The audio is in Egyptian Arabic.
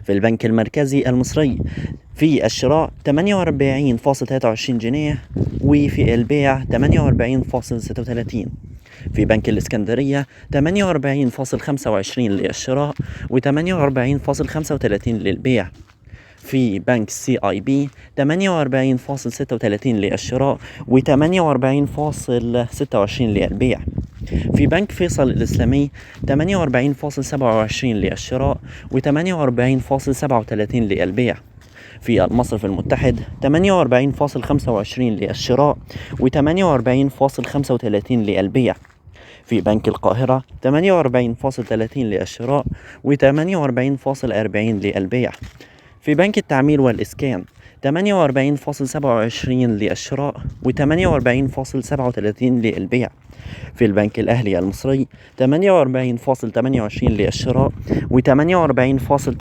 في البنك المركزي المصري في الشراء 48.23 جنيه، وفي البيع 48.36. في بنك الإسكندرية 48.25 للشراء و48.35 للبيع. في بنك CIB 48.36 للشراء و48.26 للبيع. في بنك فيصل الإسلامي 48.27 للشراء و48.37 للبيع. في المصرف المتحد 48.25 للشراء و48.35 للبيع. في بنك القاهرة 48.30 للشراء و48.40 للبيع. في بنك التعمير والإسكان 48.27 للشراء و48.37 للبيع. في البنك الأهلي المصري 48.28 للشراء و48.